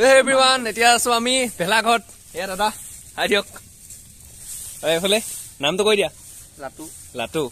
Everyone, এতিয়া আছো আমি ভেলাঘৰত। এয়া দাদা, হাই দিয়ক। আৰু এইফালে নামটো কৈ দিয়া। লাটু। লাটু।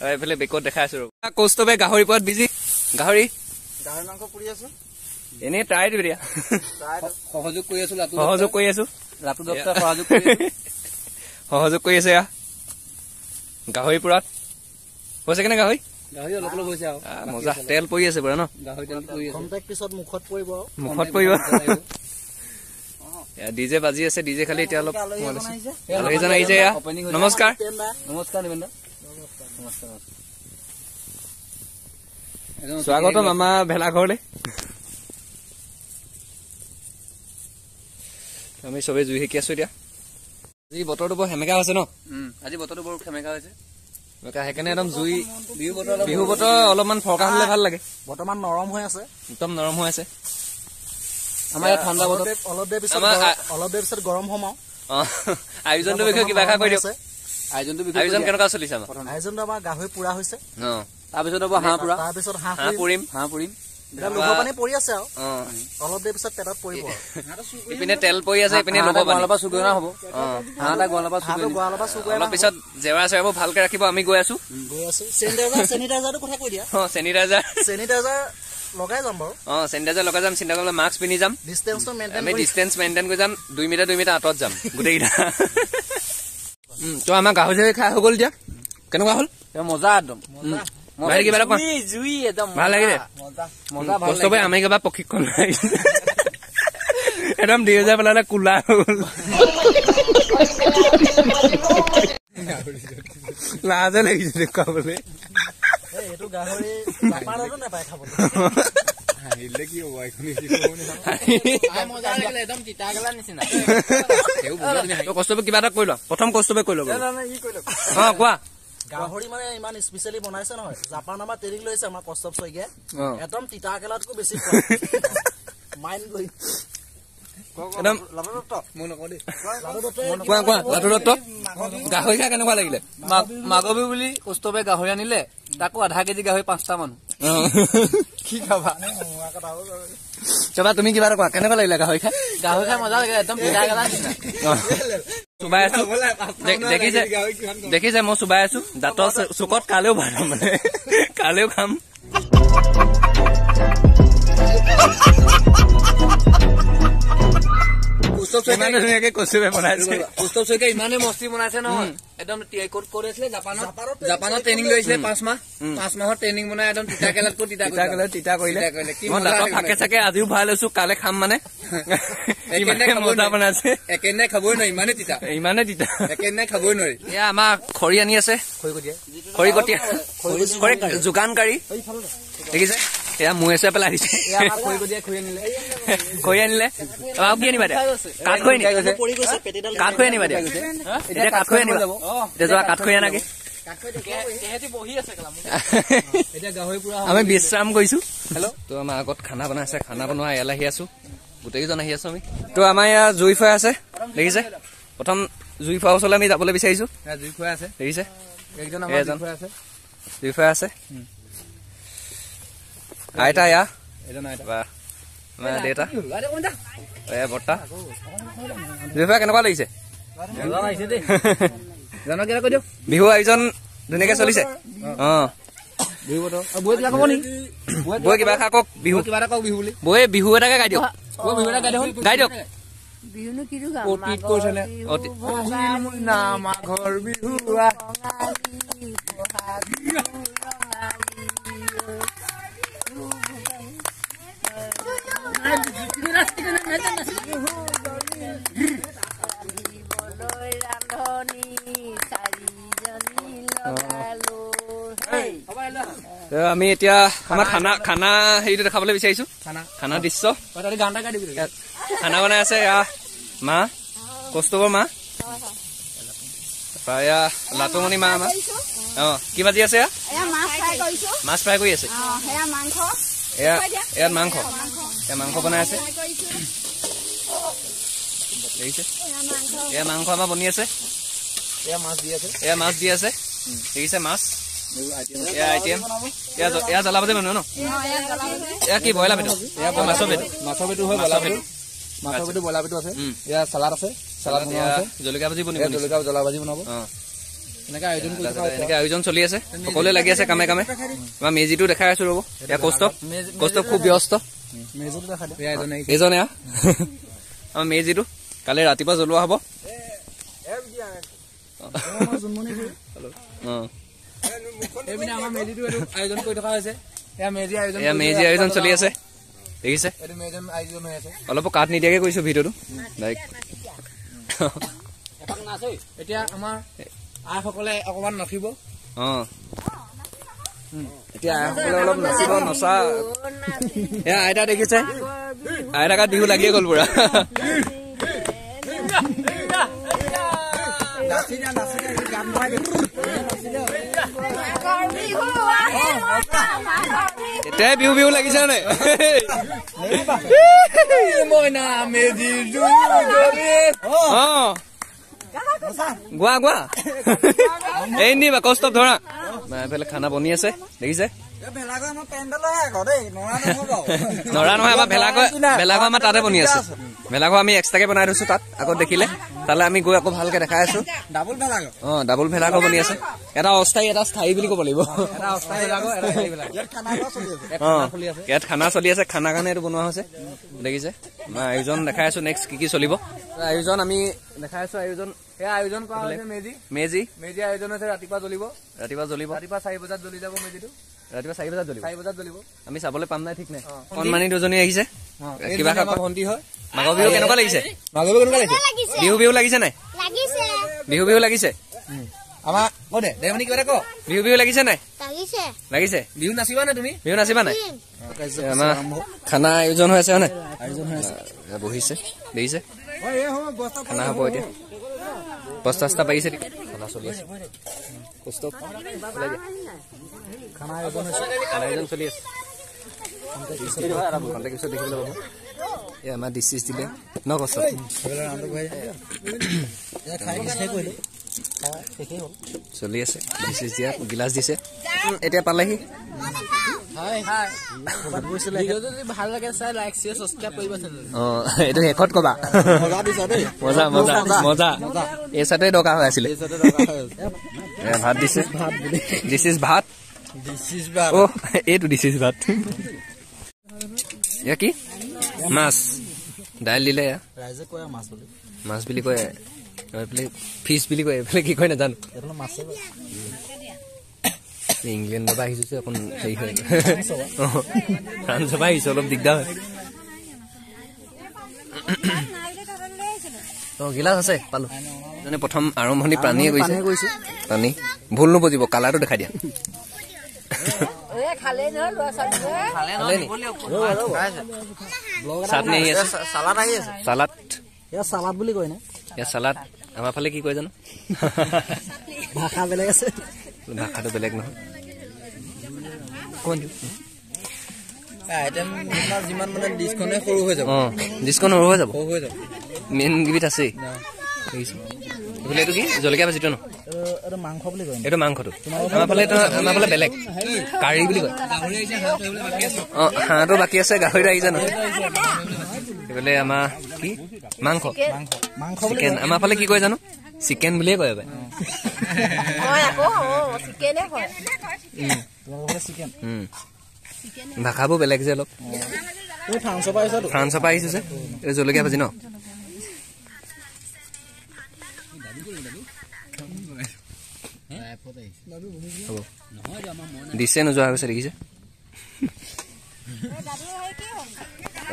আৰু এইফালে বেকত দেখাই আছো। কৌস্তবে গাহৰি পোৱাত বিজি। গাহৰি গাহৰি মাংস পুৰি আছো। এনেই ট্ৰাই দিবি দিয়া। সহযোগ কৰি আছো, লাটু সহযোগ কৰি আছো। লাটু দত্ত সহযোগ কৰি আছো। সহযোগ কৰি আছে। এয়া গাহৰি পোৰাত হৈছে কেনে? গাহৰি গাহৰি অলপ অলপ হৈছে আৰু। মজা, তেল পৰি আছে পুৰা ন? গাহৰি তেল পৰি আছে। কন্টেক্ট পিছত মুখত পৰিব। মুখত পৰিব। ডিজে বাজি আছে, ডিজে খালি এতিয়া অলপ আলহীজন আহিছে। এয়া নমস্কাৰ। নমস্কাৰ নিবেন্দা। নমস্কাৰ। স্বাগতম আমাৰ ভেলাঘৰলৈ। আমি চবে জুই সেকি আছো এতিয়া। আজি বতৰটো বৰ সেমেকা হৈছে ন? আজি বতৰটো বৰ সেমেকা হৈছে। সেইকাৰণে একদম জুই, বিহু বতৰ অলপমান ফৰকা হলে ভাল লাগে। বৰ্তমান নৰম হৈ আছে, একদম নৰম হৈ আছে। আমাৰ ইয়াত ঠাণ্ডা বতৰ, অলপ দেৰি পিছত অলপ দেৰি পিছত গৰম হম। আয়োজনটোৰ বিষয়ে কিবা এষাৰ কৈ দিয়ক। আয়োজন কেনেকুৱা চলিছে? আমাৰ আয়োজনটো আমাৰ গাহৰি পুৰা হৈছে, তাৰপিছত হ'ব হাঁহ পুৰা, তাৰপিছত হাঁহ পুৰিম, হাঁহ পুৰিম। লোভৰ পানী পৰি আছে আৰু অলপ দেৰি পিছত পেটত পৰিব। ইপিনে তেল পৰি আছে, ইপিনে লোভৰ পানী। গোৱালৰ পৰা চুৰ হ'ব। হাঁহ এটা গোৱালৰ পৰা চুৰ, গোৱালৰ পৰা চুৰ। অলপ পিছত জেওৰা চেওৰাবোৰ ভালকে ৰাখিব। আমি গৈ আছো, গৈ আছো। চেনিটাইজাৰ, চেনিটাইজাৰটো কথা কৈ দিয়া। অ, চেনিটাইজাৰ, চেনিটাইজাৰ লগাই যাম বাৰু। অ, চেনিটাইজাৰ লগাই যাম, চিন্তা কৰিব। মাস্ক পিন্ধি যাম, ডিষ্টেন্সটো মেইনটেইন, আমি ডিষ্টেন্স মেইনটেইন কৰি যাম। 2 মিটাৰ 2 মিটাৰ আঁতৰত যাম গোটেইকেইটা। তো আমাৰ গাহৰি চাহৰি খাই হৈ গ'ল। এতিয়া কেনেকুৱা হ'ল? মজা, একদম ভাল লাগিলে। আমি কিবা প্ৰশিক্ষণ একদম 2000 পেলালে কোলা হৈ গ'ল, লাজে লাগিছে দেখুৱাবলৈ। কৌস্তবে কিবা এটা কৰি লোৱা প্ৰথম। কৌস্তবে কৰি লোৱা। অ, কোৱা। গাহৰি মানে ইমান স্পেচিয়েলি বনাইছে নহয়, জাপান আমাৰ ট্ৰেইনিং লৈছে আমাৰ কৌস্তব শইকীয়াই, একদম তিতা কেলাতকৈ বেছি মাইণ্ড ব্লয়িং। একদম কোৱা কোৱা লাটু দত্ত, গাহৰি খাই কেনেকুৱা লাগিলে? মাঘৰ বিহু বুলি কৌস্তবে গাহৰি আনিলে, তাকো আধা কেজি গাহৰি 5টা মানুহ কি খাবা? চবা, তুমি কিবা এটা কোৱা, কেনেকুৱা লাগিলে গাহৰি খাই? গাহৰি খাই মজা লাগে, একদম তিতা কেলা নিচিনা। চুবাই আছো, দেখিছে দেখিছে, মই চুবাই আছো দাঁতৰ চুকত। কালেও ভাল, মানে কালেও খাম। ইমানে ধুনীয়াকে কচুৱে বনাইছে, কৌস্তব শইকীয়া ইমানে মস্তি বনাইছে নহয় একদম। ক'ত ক'ত আছিলে? জাপানত, জাপানত ট্ৰেইনিং লৈছিলে 5 মাহ। 5 মাহৰ ট্ৰেইনিং বনাই একদম তিতা কেলাতকৈ তিতা কেলাত তিতা কৰিলে। মই দাঁতৰ ফাকে চাকে আজিও ভৰাই লৈছো, কালে খাম। মানে ইমানে মজা বনাইছে, একেদিনাই খাবই নোৱাৰি, ইমানে তিতা, ইমানে তিতা, একেদিনাই খাবই নোৱাৰি। এয়া আমাৰ খৰি আনি আছে, খৰি কটীয়া, খৰি যোগানকাৰী দেখিছে। এয়া মূৰে চুৰে পেলাই দিছে, খৰি আনিলে। আৰু কি আনিবা এতিয়া? কাঠখৰি, কাঠখৰি আনিবা এতিয়া। এতিয়া কাঠখৰি আনিবা, এতিয়া যোৱা কাঠখৰি আনাগে। আমি বিশ্ৰাম কৰিছো। হেল্ল', তো আমাৰ আগত খানা বনাইছে, খানা বনোৱা ইয়ালৈ আহি আছো, গোটেইকেইজন আহি আছো আমি। তো আমাৰ ইয়াত জুই ফুৱাই আছে দেখিছে। প্ৰথম জুই ফুৱাৰ ওচৰলৈ আমি যাবলৈ বিচাৰিছো। জুই ফুৱাই আছে দেখিছে, এজন জুই ফুৱাই আছে। আইতা, এয়া দেউতা, এয়া বৰ্তা। জুই ফুৱাই কেনেকুৱা লাগিছে? বিহু আয়োজন ধুনীয়াকে চলিছে। অ, বৈ কিবা এষাৰ কওক। বিহু কিবা এটা কওক, বিহু বুলি বৈ বিহু এটাকে গাই দিয়ক, গাই দিয়ক। মাঘৰ বিহু আমি এতিয়া আমাৰ খানা খানা হেৰিটো দেখাবলৈ বিচাৰিছো, খানা দৃশ্য। খানা বনাই আছে এয়া মা, কৌস্তবৰ মা, তাৰপৰা এয়া লাটুমণি মা আমাৰ। অ, কি বাজি আছে? মাছ ফ্ৰাই কৰি আছে। এয়া ইয়াত মাংস, এয়া মাংস বনাই আছে দেখিছে। এয়া মাংস আমাৰ বনি আছে, এয়া মাছ দি আছে, এয়া মাছ দি আছে দেখিছে মাছ। এয়া আইটেম, এয়া জ্বলা ভাজি মানুহ ন? এয়া কি ব্ৰইলাৰ পেটু? এয়া মাছৰ পেটু, মাছৰ পেটু হয়, ব্ৰইলাৰ পেটু। মাছৰ পেটু ব্ৰইলাৰ পেটু আছে, এয়া চালাড আছে, চালাড বনোৱা আছে, জলকীয়া ভাজি বনিব, জলকীয়া জ্বলা ভাজি বনাব। এনেকৈ আয়োজন কৰি থকা, এনেকৈ আয়োজন চলি আছে, সকলোৱে লাগি আছে কামে কামে। আমাৰ মেজিটো দেখাই আছো ৰ'ব। এয়া কৌস্তভ, কৌস্তভ খুব ব্যস্ত। এইজন এয়া আমাৰ মেজিটো কালি ৰাতিপুৱা জ্বলোৱা হ'ব। এয়া মেজি আয়োজন চলি আছে, দেখিছে? অলপো কাট নিদিয়াকে কৰিছো ভিডিঅ'টো। এতিয়া আমাৰ আইসকলে অকণমান নাচিব। এতিয়া আইসকলে অলপ নাচিব, নচা। এয়া আইতা দেখিছে, আইতা গাত বিহু লাগিয়ে গ'ল পুৰা। এতিয়াই বিহু বিহু লাগিছে নে? গোৱা গোৱা এই নিবা কৌস্তভ ধৰা। এইফালে খানা বনি আছে, দেখিছে? নৰা নহয়, আমাৰ ভেলাঘৰ, ভেলাঘৰ আমাৰ তাতে বনি আছে। ভেলাঘৰ আমি এক্সট্ৰাকে বনাই থৈছো তাত, আগত দেখিলে তালৈ আমি গৈ আকৌ ভালকে দেখাই আছো। অ, ডাবুল ভেলাঘৰ বনি আছে, এটা অস্থায়ী এটা স্থায়ী বুলি ক'ব লাগিব। ইয়াত খানা চলি আছে, খানা কাৰণে এইটো বনোৱা হৈছে, দেখিছে? আমাৰ আয়োজন দেখাই আছো, নেক্সট কি কি চলিব আয়োজন আমি দেখাই আছো। আয়োজন আয়োজন কৰা হৈছে মেজি, মেজি মেজি আয়োজন হৈছে, ৰাতিপুৱা জ্বলিব, ৰাতিপুৱা জ্বলিব, ৰাতিপুৱা 4 বজাত জ্বলি যাব মেজিটো, ৰাতিপুৱা 4 বজাত জ্বলিব, 4 বজাত জ্বলিব। আমি চাবলৈ পাম নাই ঠিক নাই। কণমানি দুজনী আহিছে, কিবা ভণ্টি হয়। মাঘৰ বিহু কেনেকুৱা লাগিছে? মাঘৰ বিহু কেনেকুৱা লাগিছে? বিহু বিহু লাগিছে নাই? বিহু বিহু লাগিছে আমাৰ। ক দে দেৱনী, কিবা এটা ক। বিহু বিহু লাগিছে নাই? লাগিছে। বিহু নাচিবা নে তুমি? বিহু নাচিবা নাই? আমাৰ খানা আয়োজন হৈ আছে, হয় নাই? আয়োজন হৈ আছে, বহিছে, দেখিছে? খানা হ'ব এতিয়া, বস্তা চস্তা পাৰিছে, খানা চলি আছে। খানা আয়োজন চলি আছে, পিছত দেখিবলৈ পাব। এই আমাৰ ডিছ চিছ দিলে ন কষ্ট। চলি আছে, ডিছ চিছ দিয়া, গিলাচ দিছে, এতিয়া পালেহি। এইটো শেষত কবা। মজা মজা মজা, এই চাইডে দৰকাৰ হৈ আছিলে। ভাত দিছে, this is ভাত, অ এইটো this is ভাত। এয়া কি মাছ, দাইল দিলে। মাছ বুলি কয়, এইফালে ফিছ বুলি কয়, এইফালে কি কয় নাজানো। ইংলেণ্ডৰ পৰা আহিছো যে, অকণ হেৰি হয়, ফ্ৰান্সৰ পৰা আহিছো, অলপ দিগদাৰ হয়। অ গিলাচ আছে, পালো। মানে প্ৰথম আৰম্ভণি পানীয়ে কৰিছে, পানী ভুল নুবুজিব, কালাৰটো দেখাই দিয়া। চাটনি আহি আছে, চালাড, চালাড বুলি কয় নে? চালাড আমাৰ ফালে কি কয় জানো, ভাষা বেলেগ আছে, ভাষাটো বেলেগ নহয়। কোন ডিছখন সৰু হৈ যাব, মেইন কেইবিধ আছেই। এইফালে এইটো কি জলকীয়া ভাজিটো ন? মাংস বুলি কয় এইটো, মাংসটো আমাৰ ফালে, আমাৰ ফালে বেলেগ কাৰী বুলি কয়। অ হাঁহটো বাকী আছে, গাহৰিটো আহিছে নহয়। এইফালে আমাৰ কি মাংস, চিকেন আমাৰ ফালে কি কয় জানো, চিকেন বুলিয়ে কয়। ভাষাবোৰ বেলেগ যে অলপ। ফ্ৰান্সৰ পৰা আহিছো যে। এই জলকীয়া ভাজি ন? হ'ব দিছে, নোযোৱা হৈছে, দেখিছে?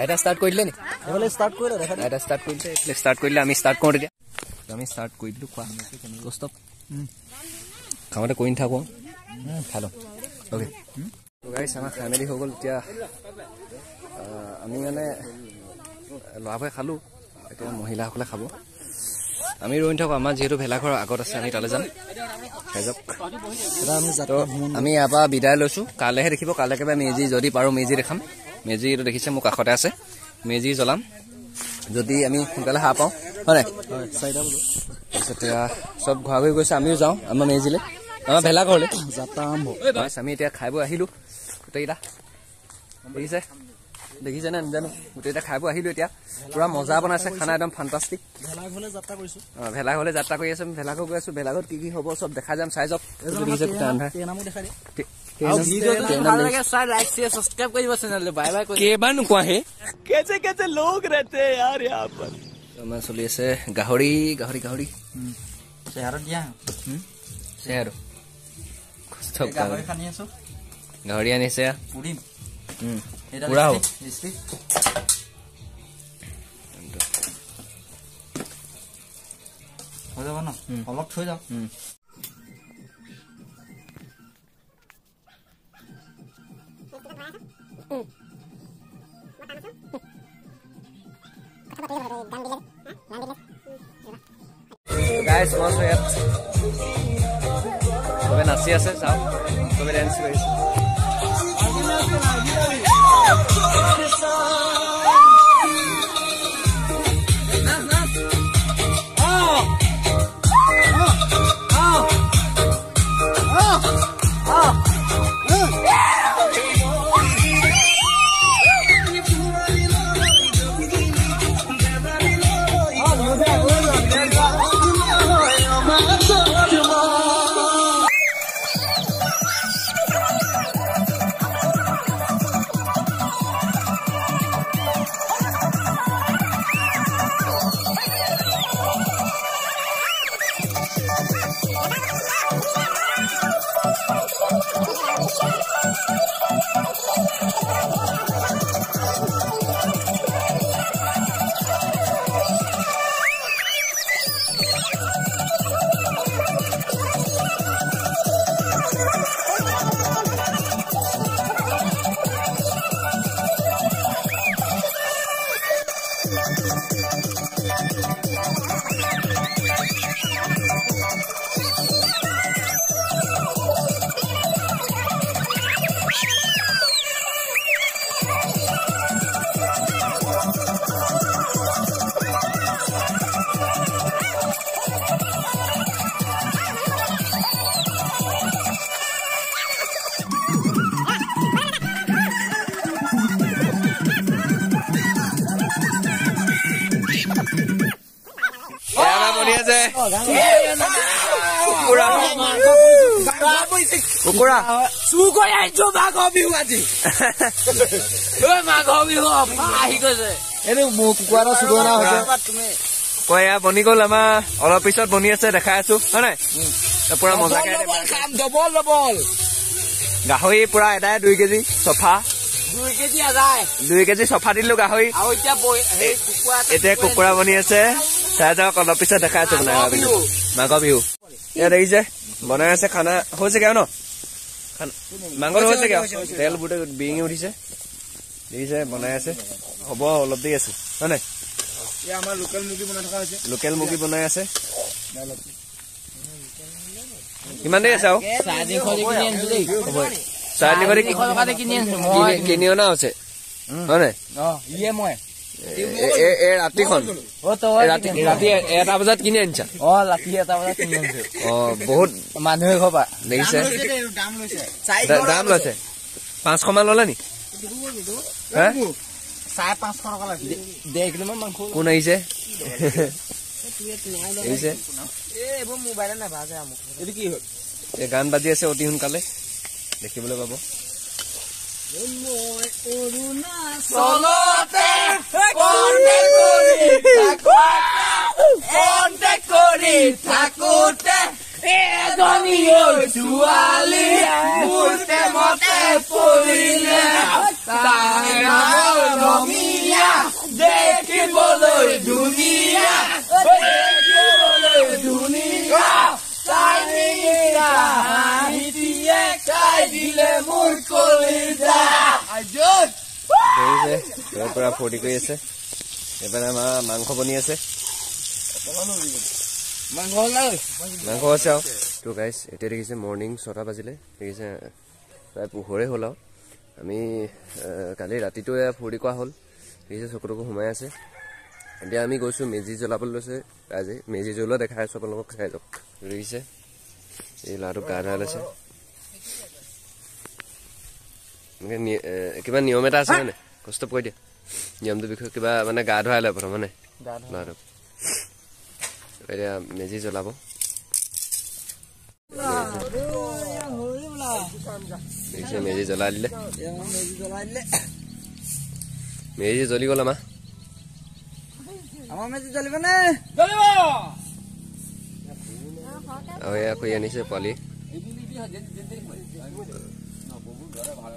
এটা ষ্টাৰ্ট কৰি দিলে নি? এটা ষ্টাৰ্ট কৰি দিলে, ষ্টাৰ্ট কৰি দিলে, আমি ষ্টাৰ্ট কৰোঁ তেতিয়া। আমি ষ্টাৰ্ট কৰি দিলোঁ খোৱা। কৌস্তভ খাওঁতে কৰি নাথাকোঁ, খাই লওঁ। অ'কে গাইছ, আমাৰ খাই মেলি হৈ গ'ল। এতিয়া আমি মানে ল'ৰাবোৰে খালোঁ, এতিয়া মহিলাসকলে খাব। আমি ৰৈ নাথাকোঁ, আমাৰ যিহেতু ভেলাঘৰৰ আগত আছে, আমি তালৈ যাম। যাওক, আমি ইয়াৰ পৰা বিদায় লৈছোঁ। কাইলৈহে দেখিব, কাইলৈ একেবাৰে মেজি, যদি পাৰোঁ মেজি দেখাম। মেজি এইটো দেখিছে, মোৰ কাষতে আছে, মেজি জ্বলাম যদি আমি সোনকালে সাৰ পাওঁ, হয় নাই? তাৰপিছত এতিয়া চব ঘৰা ঘৰি গৈছে, আমিও যাওঁ আমাৰ মেজিলৈ, আমাৰ ভেলাঘৰলৈ। যাত্ৰা আৰম্ভ। আমি এতিয়া খাই বৈ আহিলোঁ গোটেইকেইটা, দেখিছে? দেখিছে নে নাজানো। গোটেইকেইটা খাই বৈ আহিলোঁ এতিয়া, পূৰা মজা বনাইছে খানা, একদম ফাণ্টাষ্টিক। ভেলাঘৰলৈ যাত্ৰা কৰিছোঁ। অঁ, ভেলাঘৰলৈ যাত্ৰা কৰি আছোঁ আমি, ভেলাঘৰ গৈ আছোঁ। ভেলাঘৰত কি কি হ'ব চব দেখাই যাম, চাই যাওক। দেখিছে গোটেই আন্ধাৰ। কেইবাৰ নোকোৱা হে, কেছে কেছে লোক ৰহতে यार यहाँ पर। আমাৰ চলি আছে গাহৰি, গাহৰি, গাহৰি। চেহাৰত দিয়া। চেহাৰো। গাহৰি খানি আছো। গাহৰি আনিছে। পুৰিম। পুৰা হ'ব। হৈ যাব ন? অলপ থৈ যাওঁ। গাইজ, মই আছো ইয়াত, চবে নাচি আছে, চাওক চবে ডেন্স কৰিছে। কুকুৰা চুৰ কৰি আনিছো। মাঘৰ বিহু আজি, মাঘৰ বিহু আহি গৈছে। এইটো মোৰ কুকুৰা এটা চুৰ অনা হৈছে। এয়া বনি গ'ল আমাৰ, অলপ পিছত বনি আছে, দেখাই আছো, হয় নাই? পুৰা মজাকে ডবল ডবল গাহৰি, পুৰা এদাই 2 কেজি চফা, 2 কেজি আদাই, 2 কেজি চফা দিলো গাহৰি। এতিয়া কুকুৰা বনি আছে, চাই যাওক, অলপ পিছত দেখাই আছো বনাই। মাঘৰ বিহু এয়া দেখিছে বনাই আছে, খানা হৈছেগে আৰু ন? মাংস হৈছেগে আৰু, তেল গোটেই বিৰিঙি উঠিছে, দেখিছে বনাই আছে, হ'ব অলপ দেৰি আছে, হয় নাই? লোকেল মুৰ্গী বনাই থকা হৈছে, লোকেল মুৰ্গী বনাই আছে। কিমান দেৰি আছে আৰু? 350 কিনি অনা হৈছে, হয় নাই? ৰাতিখন ৰাতি 1 বজাত কিনি আনিছা? অ, ৰাতি 1 বজাত কিনি আনিছো। অ, বহুত মানুহে ঘৰ পৰা দেখিছে দাম লৈছে। 500 মান ললে নি? 550 টকা লাগিছে। 1.5 কিলো মান মাংস। কোন আহিছে? দেখিছে গান বাজি আছে, অতি সোনকালে দেখিবলৈ পাব। থাকোতে এজনী ছোৱালী মোৰ প্ৰেমতে পৰিলে, দেখিবলৈ ধুনীয়া, দেখিবলৈ ধুনীয়া, তাই খাই দিলে মোৰ কলিজা। দেখিছে পুৰা ফূৰ্তি কৰি আছে। এইপিনে আমাৰ মাংস বনি আছে, মাংস আছে আৰু। তো গাইজ, এতিয়া দেখিছে মৰ্ণিং 6টা বাজিলে, দেখিছে প্ৰায় পোহৰে হ'ল আৰু। আমি কালি ৰাতিটো এয়া ফূৰ্তি কৰা হ'ল, দেখিছে চকু টকু সোমাই আছে। এতিয়া আমি গৈছোঁ মেজি জ্বলাবলৈ লৈছে ৰাইজে, মেজি জ্বলোৱা দেখাই আছোঁ আপোনালোকক, চাই যাওক। দেখিছে এই ল'ৰাটোক গা ধুৱাই লৈছে। কিবা নিয়ম এটা আছে মানে কষ্ট কৈ দিয়া নিয়মটোৰ বিষয়ে কিবা মানে গা ধুৱাই লয় প্ৰথম, হয়নে? গা ধুৱাই এতিয়া মেজি জ্বলাব। দেখিছে মেজি জ্বলাই দিলে, মেজি জ্বলি গ'ল আমাৰ। আৰু এয়া কৰি আনিছে পোৱালি।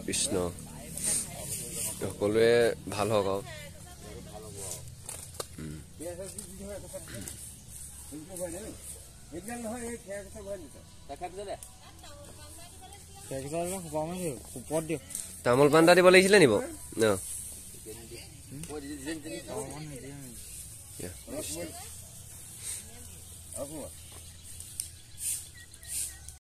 কৃষ্ণ, সকলোৱে ভাল হওক আৰু। তামোল পাণ এটা দিব লাগিছিলে নি বাৰু? ন